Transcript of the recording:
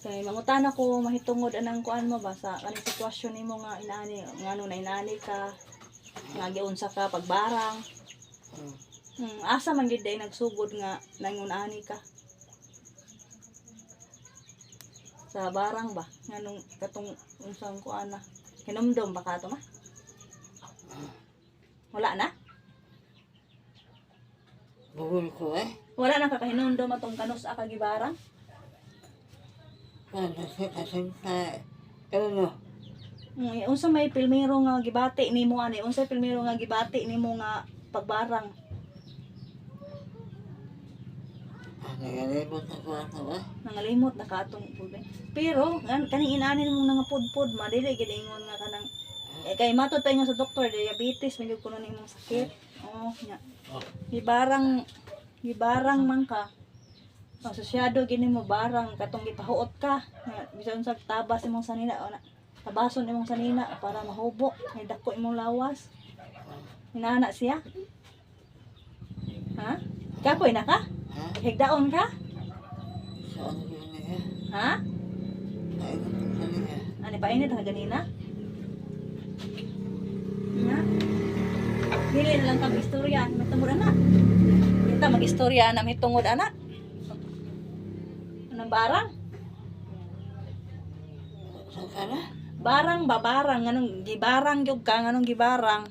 Kay mangutana ko mahitungod anang kuan mo ba sa kaning sitwasyon nimo nga inaani, ngano na inaani ka, nga giunsa ka pagbarang. Asa man gid day nagsugod nga nangunani ka? Sa barang ba? Nganong katong unsang kuan na? Hinumdom ba ka ato ma? Wala na? Bugol ko eh. Wala na ka kahinumdom atong kanus ka gibarang? Para sa kasinta. Ano? Unsa may pilmero nga gibati nimo ani? Unsa pilmero nga gibati nimo nga pagbarang? Ah, nagalimot ako ako eh. Nangalimot na ka atong pulbe. Pero kaning inaani mong nangapudpud ma dili gid ingon nga kanang eh, kay matod pa ingon sa doktor, diabetes man gyud kuno nimong sakit. Oo, nya. Gibarang gibarang man ka. Asosyado gini mo barang katong gipahuot ka. Nga, bisan sa tabas imong sanina o na. Tabason imong sanina para mahubo, may dako imong lawas. Inana siya. Ha? Kapoy na ka? Ha? Higdaon ka? Sa ano yun niya? Ha? Ay, sa niya. Ano painit ka ganina? Nga? Dili na lang kami istorya, may tungod ana. Kita mag-istorya na may tungod ana. Anong barang? Saan ka na? Barang ba barang nganong gibarang gyud ka, nganong gibarang?